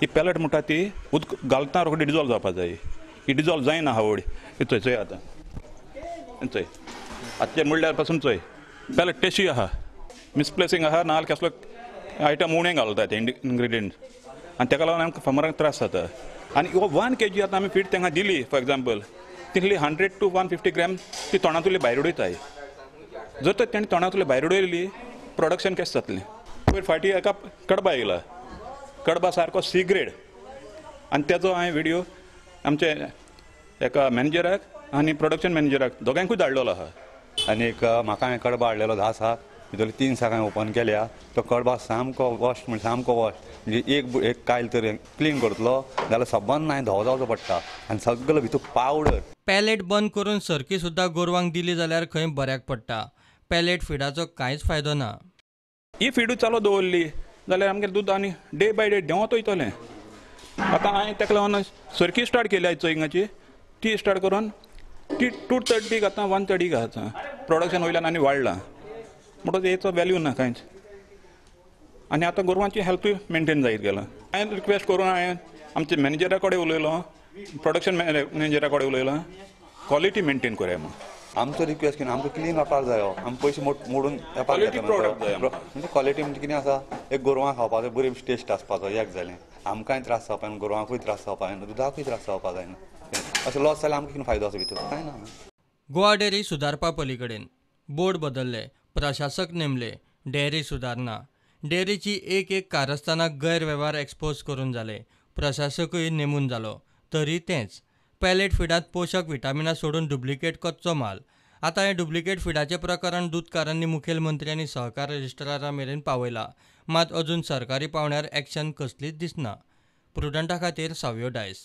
ही palette म्हणटा ती उदक घालता रोखडी डिजॉल्व जावपा जाय. ही डिजॉल्व जायना आवड. चोय चोय आतां चोय आतां म्हणल्यार पासून चोय पॅलेट टेस्टी आहा, मिसप्लेसींग आहा, नाजाल्यार कसलो आयटम उणें घालता ते इनग्रिडियंट आनी तेका लागून आमकां फार्मरांक त्रास जाता. आनी 1 kg आतां आमी फीड तांकां दिली फॉर एग्जाम्पल तितली 100 to 150 ग्रॅम ती तोंडांतली भायर उडयताय. जर तर तेणी तोंडांतली भायर उडयली प्रोडक्शन कशें जातलें. पयर फाटीं एका कडबा येयला, कडबा सारको सी ग्रेड आनी तेजो हांवें व्हिडियो आमचे एका मॅनेजराक आनी प्रोडक्शन मॅनेजराक दोगांकूय धाडलेलो आहा. आनी एक म्हाका हांवें कडबा हाडलेलो 10 साक भितरले 3 साक हांवें ओपन केल्या. तो कडबा सामको वॉश म्हणजे सामको वॉश म्हणजे एक कायल तर क्लीन करतलो जाल्यार सबंद हांवें धवो जावचो पडटा आनी सगलो भितर पावडर. पॅलेट बंद करून सरकी सुद्दां गोरवांक दिली जाल्यार खंय बऱ्याक पडटा. पॅलेट फिडाचो कांयच फायदो ना. ही फिडूच चालू दवरली जाल्यार आमगेलें दूद आनी डे बाय डे देंवत वयतलें. आतां हांवें ताका लागून सरकी स्टार्ट केल्या चोय हिंगाची, ती स्टार्ट करून ती 230 आतां 130 आतां प्रोडक्शन वयल्यान आनी वाडलां म्हणटकच हेचो वेल्यू ना कांयच. आनी आतां गोरवांची हेल्थूय मेनटेन जायत गेला. हांवें रिक्वेस्ट करून हांवें आमच्या मॅनेजरा कडेन उलयलो, प्रोडक्शन मॅनेजरा कडेन उलयलां, क्वॉलिटी मेनटेन करया म्हूण. आमचो रिक्वेस्ट कितें, आमकां क्लीन वेपार जायो, आमी पयशे मोडून वेपार म्हणजे क्वॉलिटी म्हणजे कितें आसा, एक गोरवां खावपाचो बरी टेस्ट आसपाचो एक जालें, आमकांय त्रास जावपा जायना, गोरवांकूय त्रास जावपा जायना, दुदाकूय त्रास जावपा जायना. अशें लॉस जाल्यार आमकां कितें फायदो आसा भितर, कांय ना. गोवा डेअरी सुदारपा पलीकडेन बोर्ड बदलले, प्रशासक नेमले, डेअरी सुदारना. डेअरीची एक एक कारस्थाना गैरवेव्हार एक्सपोज करून जाले, प्रशासकूय नेमून जालो, तरी तेंच पॅलेट फिडांत पोशक विटामिनां सोडून डुप्लिकेट कच्चो माल. आतां हें डुप्लिकेट फिडाचें प्रकरण दूदकारांनी मुखेलमंत्री आनी सहकार रजिस्ट्रारा मेरेन पावयलां. मात अजून सरकारी पावंड्यार एक्शन कसलीच दिसना. प्रुडंटा खातीर सावयो डायस.